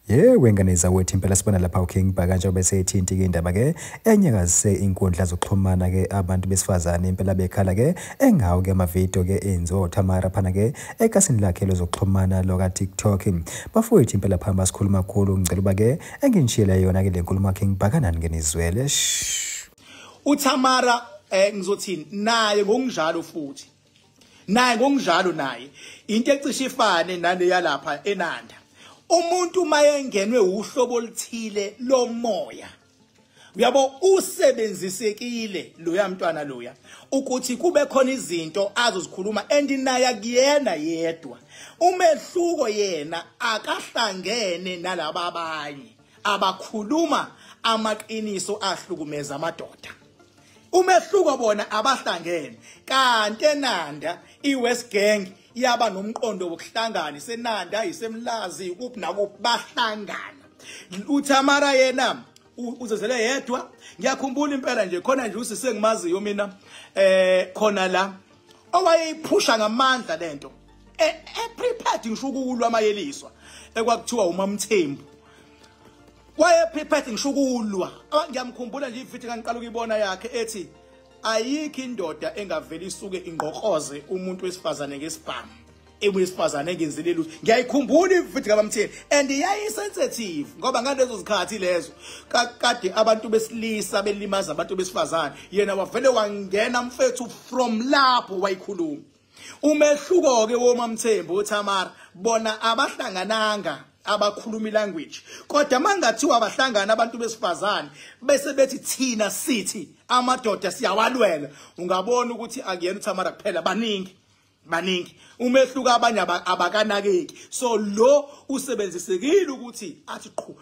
Yewe ngane zawethu, impela sibona lapha uKing Bhaka njengoba eseyithinta-ke indaba-ke enyakazise inkundla zokuxhumana-ke, abantu besifazane impela bekhala-ke engawo-ke amavidiyo-ke enziwa uThamara phana-ke ekasini lakhe lezokuxhumana loka-TikTok. Bafowethu, impela phamba sikhuluma kakhulu, ngicela uba-ke enginishiyele yona-ke le nkulumo kaKing Bhaka nani ngenizwele. uThamara ngizothini naye ngokunjalo, futhi naye ngokunjalo naye into ecishe ifane nale yalapha eNanda. Umuntu mayengenwe uhlobo oluthile lomoya, uyabo, usebenzisekile loya mntwana loya ukuthi kube khona izinto azozikhuluma, and naye akuyena yedwa. Umehluko, yena akahlangene nalaba abanye abakhuluma amaqiniso ahlukumeza amadoda. Umehluko, bona abahlangene, kanti eNanda iWest Gang yaba nomqondo wokuhlangana, iseNanda, iseMlazi, kuphi nakuphi, bahlangana. UThamara yena uzezele yedwa. Ngiyakhumbula impela nje khona nje usise ngimaziyo mina khona la owayeyiphusha ngamandla lento, e prepared ngisho ukulwa amayeliswa, ekwakuthiwa uMamthembu, waye prepared ngisho ukulwa. Ngiyamkhumbula nje ividiyo ngangiqala ukuyibona yakhe ethi ayikho indoda engaveli isuke ingqokroze umuntu wesifazane ngesibhamu ewesifazane engenzile lutho. Ngiyayikhumbula ividiyo kaMamthembu, and yayisensitive ngoba ngalezo zikhathi lezo kade abantu besilisa belimaza abantu besifazane. Yena wavele wangena, mfethu, from lapho wayikhuluma. Umehluko ke woMamthembu, uThamara, bona abahlangananga, abakhuluma language, kodwa mangathiwa abahlangana abantu besifazane bese bethi thina sithi amadoda siyawalwela, ungabona ukuthi akuyena uThamara kuphela, baningi baningi. Umehluko, abanye abakanakeki, so lo usebenzisekile ukuthi athi qhu.